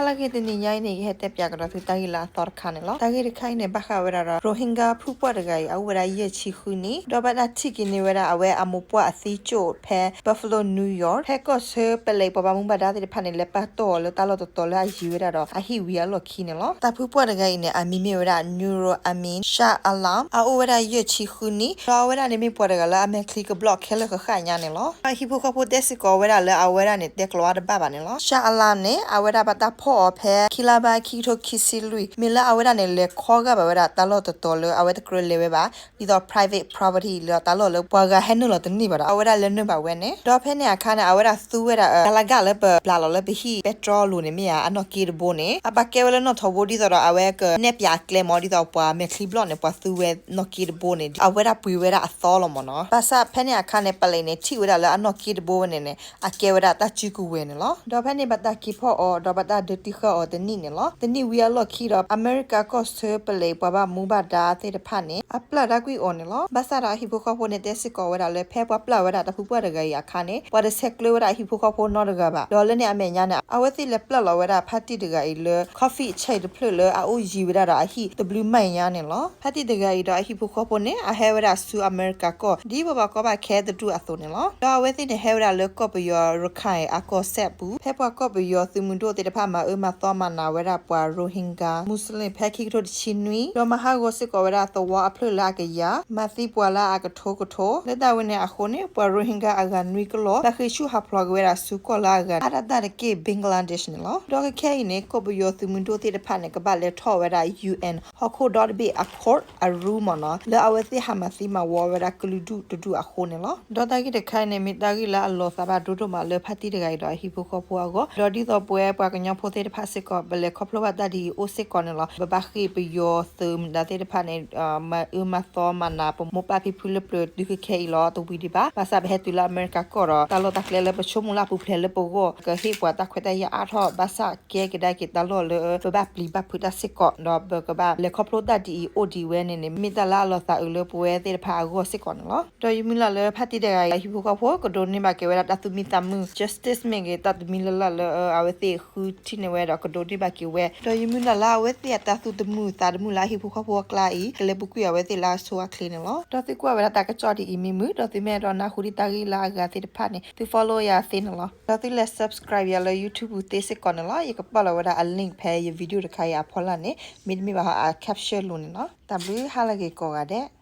ဟါလၢအဂ့ၤ တနံၤညါအံၤန့ၣ် ယဟဲတဲပၠးကဒီးသုတၢ်ဂ့ၢ်လၢအသီတခါန့ၣ်လီၤ. တၢ်ဂ့ၢ်တခါအံၤန့ၣ် ဘၣ်ဃးဝဲဒၣ်ဒီး Rohingya ဖုပှၢ်တဂၤအံၤ အအိၣ်ဝဲဒၣ်ယဲၢ်ဆံဃုနံၣ် ဒီးဘၣ်တၢ်ထံၣ်က့ၤန့ၢ်ဝဲဒၣ်အဝဲအမိၢ်ပှၢ်အသံကၠိၣ်ဖဲ Buffalo New York ဖဲကီၢ်ဆၢပလဲၤ ပှၤဘၣ်မူဘၣ်ဒါသ့ၣ်တဖၣ်န့ၣ် လဲၤပာ်တီၢ်အီၤလၢတၢ်လီၢ်တတီၤလၢအယံၤဝဲဒၣ်ဒီး အဟံၣ်ဝံၤအလီၢ်ခံန့ၣ်လီၤ. တၢ်ဖုပှၢ်တဂၤအံၤန့ၣ် အမံၤမ့ၢ်ဝဲဒၣ် Noor al-Amin Shah Alam အအိၣ်ဝဲဒၣ်ယဲၢ်ဆံဃုနံၣ် ဒီးအဝဲဒၣ်န့ၣ်မ့ၢ်ပှၤတဂၤလၢအမဲာ်ချံကဘျီၣ်ခဲလၢာ်ဃၣ်ဃၣ်ညါန့ၣ်လီၤ. အဟံၣ်ဖိဃီဖိတဲစ့ၢ်ကီးဝဲဒၣ်လၢအဝဲဒၣ်န့ၣ် တဲကျိးအါတဘၣ်ဘၣ်န့ၣ်လီၤ. Shah Alam န့ၣ် အဝဲဒၣ်ဘၣ်တၢ်ဖီၣ်အီၤဖဲ ခံလါဘၣ် ခံကထိခံဆံလွံၢ် မ့ၢ်လၢအဝဲဒၣ်န့ၣ် လဲၤခီဂာ်ဘၣ်ဝဲဒၣ်တၢ်လီၢ်တတီၤလၢအဝဲတကြၢးလဲၤဝဲဘၣ် ဒ်သိး private property လၢတၢ်လီၢ်လၢပှၤဂၤဟဲနုာ်လီၤတန့ၢ်ဘၣ်ဒီး အဝဲဒၣ်လဲၤနုာ်ဘၣ်ဝဲန့ၣ် ဒီးဖဲန့ၣ်အခါန့ၣ် အဝဲဒၣ်သူဝဲဒၣ် ကလါဂာ်လၢပဘျးလီၤလၢပဟံၣ်ပဲတြီလိၤန့ၣ်မ့ၢ်ဧါ အနီၣ်က့တဘိန့ၣ် အဘၣ်ကဲဝဲလၢနီၣ်ထိးဘိ ဒ်သိးဒီးအဝဲကနဲၣ်ပၠးအကျဲမး ဒ်သိးပှၤမဲာ်ချံဘျီၣ်န့ၣ် ပှၤသူဝဲနီၣ်က့တဘိန့ၣ် အဝဲဒၣ်ပှ့ၤဝဲဒၣ်အသီလီၤမးနီၤ. ဘၣ်ဆၣ်ဖဲန့ၣ်အခါန့ၣ် ပလဲၤန့ၣ် ထံၣ်ဝဲဒၣ်လၢအနီၣ်က့တဘိဝဲန့ၣ်န့ၣ် အကဲဝဲဒၣ်တၢ်စုကဝဲၤန့ၣ်လီၤ. ဒီးဖဲန့ၣ်ဘၣ်တၢ်က့ၤဖီၣ်အီၤ ဒီးဘၣ်တၢ်ဒုးတံာ်ဃာ်အီၤတနံၣ်န့ၣ်လီၤ. တနံၣ်ဝံၤအလီၢ်ခံဒီး အမဲရကၤကီၢ်ဆၢပလဲၤ ပှၤဘၣ်မူဘၣ်ဒါသ့ၣ်တဖၣ်န့ၣ် အပျၢ်တၢ်ကွံာ်အီၤန့ၣ်လီၤ. ဘၣ်ဆၣ်ဒီးအဟံၣ်ဖိဃီဖိန့ၣ် တဲစ့ၢ်ကီးဝဲဒၣ်လၢ ဖဲပှၤပျၢ်ဝဲဒၣ်တၢ်ဖုပှၢ်တဂၤအံၤအခါန့ၣ် ပှၤတဆဲးကျၢဝဲဒၣ်အဟံၣ်ဖိဃီဖိနီတဂၤဘၣ်. ဒီးလၢန့ၣ်အမဲာ်ညါန့ၣ် အဝဲသ့ၣ်လဲၤပျၢ်လီၤဝဲဒၣ်ဖါတံၢ်တဂၤအံၤလၢ coffee ဆဲးတဖျၢၣ်လၢအအိၣ်ယံၤဝဲဒၣ်ဒီးအဟံၣ်တဘျုးမံၣ်ညါန့ၣ်လီၤ. ဖါတံၢ်တဂၤအံၤဒီးအဟံၣ်ဖိဃီဖိန့ၣ် အဟဲဝဲဒၣ်ဆူအမဲရကၤကီၢ် ဒ်ပှၤဘၣ်ကီဘၣ်ခဲတဒူၣ်အသိးန့ၣ်လီၤ. ဒီးအဝဲသ့ၣ်န့ၣ်ဟဲဝဲဒၣ်လၢကီၢ်ပယီၤရခၢၣ်အကီၢ်စဲၣ်ပူၤ ဖဲပှၤကီၢ်ပယီၤသုးမုၢ်ဒိၣ်သ့ၣ်တဖၣ်မၤအၢမၤသီမၤနးဝဲဒၣ်ပှၤ Rohingya Muslim ဖဲခံကထိတဆံနွံ ဒီးမၤဟးဂီၤစ့ၢ်ကီးဝဲဒၣ်သဝီအဖျၢၣ်လၢအကယၤ မၤသံပှၤလၢအကထိကထိ လၢတၢ်ဝဲန့ၣ်အဃိန့ၣ် ပှၤ Rohingya အဂၤနွံကလီၢ် ဘၣ်ဃ့ၢ်ဆူၣ်ဟးဖျိးက့ၤဝဲဒၣ်ဆူကီၢ်လၢအဂၤ အါဒၣ်တၢ်တက့ၢ် Bangladesh န့ၣ်လီၤ. ဒီးခဲခဲအံၤန့ၣ် ကီၢ်ပယီၤသုးမုၢ်ဒိၣ်သ့ၣ်တဖၣ်န့ၣ် ကဘၣ်လဲၤထီၣ်ဝဲဒၣ် ယူၣ်အဲၣ် ဟီၣ်ခိၣ်ဒီတဘ့ၣ်အ court အရူမးနီၤ လၢအဝဲသ့ၣ်ဟးမၤသံမၤဝီဝဲဒၣ်ကလုာ်ဒူၣ်တဒူၣ်အဃိန့ၣ်လီၤ. ဒီးတၢ်ဂ့ၢ်တခါအံၤန့ၣ် မ့ၢ်တၢ်ဂ့ၢ်လၢအလီၤသးဘၣ်ဒိဒိၣ်မးလၢဖါတံၢ်တဂၤအံၤဒီးအဟံၣ်ဖိဃီဖိအဂီၢ် ဒီးဒ်သိးပဝဲပှၤကညီဖိသ့ၣ်တဖၣ်စ့ၢ်ကီး ပလဲၤခီဖျိဘၣ်တၢ်ဒ်အံၤအိၣ်စ့ၢ်ကီးန့ၣ်လီၤ. ပဘၣ်ဃ့ၢ်ပယီၤသုးမုၢ်ဒိၣ်သ့ၣ်တဖၣ်န့ၣ် မၤအၢမၤသီမၤနး ပမိၢ်ပၢ်ဖံဖုလၢပျၢၤတုၤခဲခဲအံၤလီၤ တဝံၤဒံးဘၣ်. ဘၣ်ဆၣ်ပဟဲတုၤလၢအမဲရကၤကီၢ်ဒီး တၢ်လီၢ်တၢ်ကျဲလၢပဆိကမိၣ်လၢအပူၤဖျဲးလၢပဂီၢ် ကဟ့ၣ်ပှၤတၢ်ခွဲးတၢ်ယာ်အါထီၣ် ဘၣ်ဆၣ်ကဲကဒါက့ၤတၢ်လီၢ်လၢပဘၣ်ပျံၤဘၣ်ဖုးတၢ်စ့ၢ်ကီး ဒီးပကဘၣ်လဲၤခီဖျိတၢ်ဒ်အံၤအိၣ်ဒံးဝဲန့ၣ်န့ၣ် မ့ၢ်တၢ်လၢအလီၤသးအုးလၢပဝဲသ့ၣ်တဖၣ်အဂီၢ်စ့ၢ်ကီးန့ၣ်လီၤ. ဒီးယမုၢ်လၢ်လၢဖါတံၢ်တဂၤအံၤ အဟံၣ်ဖိဃီဖိ ကဒိးန့ၢ်ဘၣ်က့ၤဝဲဒၣ်တၢ်သူၣ်မံသးမုာ် justice မ့ၢ်ဂ့ၤ တၢ်တမံၤလၢ်လၢ်လၢအဝဲသ့ၣ်ဃုထံၣ်န့ၢ်ဝဲဒီးကဒိးန့ၢ်ဘၣ်က့ၤဝဲ ဒီးယမုၢ်လၢ်လၢအဝဲသ့ၣ်အတၢ်သူၣ်တမုာ်သးတမုာ်လၢအဟံၣ်ဖိဃီဖိအကျါအံၤ ကလဲၤပူၤကွံာ်အဝဲသ့ၣ်လၢအဆိအချ့န့ၣ်လီၤ. ဒီးသုကွၢ်ဝဲဒၣ်တၢ်ကစီၣ်ဒ်အံၤမ့ၢ်မုာ် ဒီးသုမ့ၢ်အဲၣ်ဒိးနၢ်ဟူဒံးတၢ်ဂ့ၢ်လၢအဂၤသ့ၣ်တဖၣ်န့ၣ် သု follow ယၤသ့န့ၣ်လီၤ. ဒီးသုလဲၤ subscribe ယၤလၢ YouTube ပူၤသ့စ့ၢ်ကီးန့ၣ်လီၤ. ယကပာ်လီၤဝဲဒၣ်အ link ဖဲယ video တခါအံၤအဖီလာ်န့ၣ် မ့တမ့ၢ်ဘၣ်ဟီ အ caption လိၤန့ၣ်လီၤ. တၢ်ဘျုးဟါလၢအဂ့ၤကိးဂၤဒဲး.